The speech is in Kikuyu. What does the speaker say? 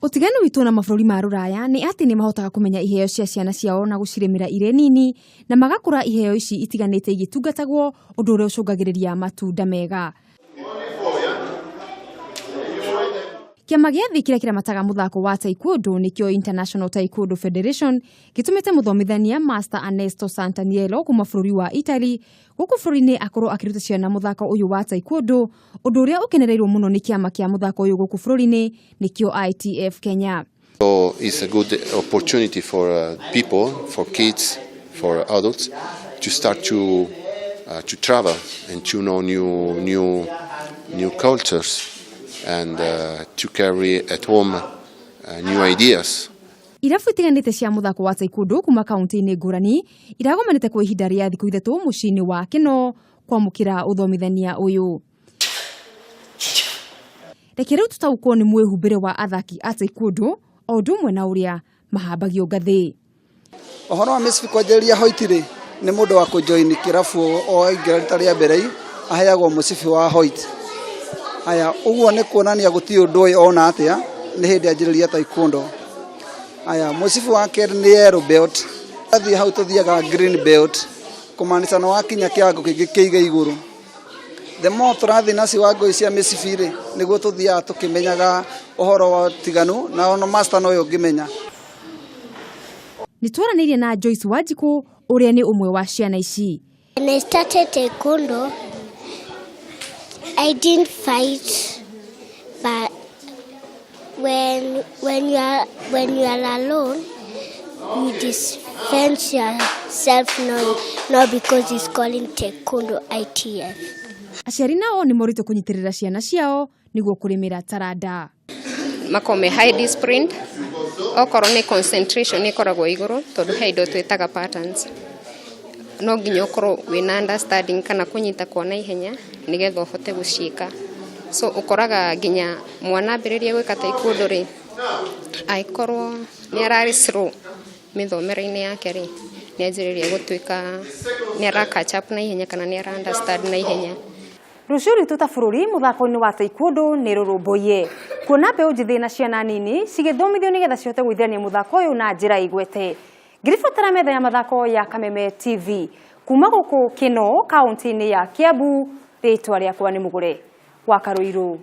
Ũtiganu witũ na mabũrũri ma rũraya nĩ atĩ nĩ mahotaga kũmenya iheo cia ciana ciao na gũcirĩmĩra irĩ nini na magakũra iheo ici itiganĩte igĩtungatagwo, ũndũ ũrĩa ũcũngagĩrĩria matunda mega. Kĩama gĩa thĩ kĩrĩa kĩramataga mũthako wa taekwondo nĩkĩo International Taekwondo Federation gĩtũmĩte mũthomithania Master Ernesto Santaniello kuma bũrũri wa Italy gũkũ bũrũri-inĩ akorwo akĩruta ciana mũthako ũyũ wa taekwondo, ũndũ ũrĩa ũkenereirwo mũno nĩ kĩama kĩa mũthako ũyũ gũkũ bũrũri-inĩ nĩkĩo ITF Kenya. So it's a good opportunity for people, for kids, for adults to start to travel and to know new cultures and to carry at home new ideas. Irabu itiganĩte cia mũthako wa taekwondo kuma kaunti-inĩ ngũrani iragomanĩte kwa ihinda rĩa thikũ 3 mũciĩ-inĩ wa Kĩno kwamũkĩra ũthomithania ũyũ. Reke rĩu tũtaũkwo nĩ mwĩhumbĩre wa athaki a taekwondo o ũndũ ũmwe na ũrĩa mahambagio ngathĩ. Ũhoro wa mĩcibi kwanjĩrĩria white rĩ, nĩ mũndũ wa kũjoin kĩrabu o aingĩra rita rĩa mbere aheagwo mũcibi wa white. Haya, ũguo nĩ kuonania gũtirĩ ũndũ ũyũ ona atĩa nĩ hĩndĩ anjĩrĩria taekwondo. Haya, mũcibi wa kerĩ nĩ yellow belt. Athiĩ hau tũthiaga green belt, kũmaanisha nĩ wakinya kĩwango kĩngĩ kĩige igũrũ. The more tũrathiĩ na ciwango ici cia mĩcibi rĩ, nĩguo tũthiaga tũkĩmenyaga ũhoro wa ũtiganu na ona master nowe ũngĩmenya. Nĩ twaranĩirie na Joyce Wanjikũ ũrĩa nĩ ũmwe wa ciana ici. When I started taekwondo, I didn't fight, but when you are alone, you defend yourself, not because it's calling taekwondo ITF. Aciari nao nĩ morĩtwo kũnyitĩrĩra ciana ciao nĩguo kũrĩmĩra taranda. Makome high disciplined, okorwo nĩ concentration ĩkoragwo igũrũ tondũ he indo twĩtaga patterns, no nginya ũkorwo wĩna understanding kana kũnyita kwa naihenya nĩgetha ũhote gũciĩka. So ũkoraga nginya mwana ambĩrĩria gwĩka taekwondo rĩ, angĩkorwo nĩ ararĩ slow mĩthomere-inĩ yake rĩ, nĩ anjĩrĩria gũtuĩka nĩ ara catch up na ihenya kana nĩ ara understand na ihenya. Rũciũ rwitũ ta bũrũri mũthako-inĩ wa taekwondo nĩ rũrũmbũiye kuona mbeũ njĩthĩ na ciana nini cigĩthomithio nĩgetha cihote gũithĩrania mũthako ũyũ na njĩra igwete. Ngĩribotera metha ya mathako ya Kameme TV kuma gũkũ Kĩno kaunti-inĩ ya Kiambu, rĩtwa rĩakwa nĩ Mũgũre wa Karũirũ.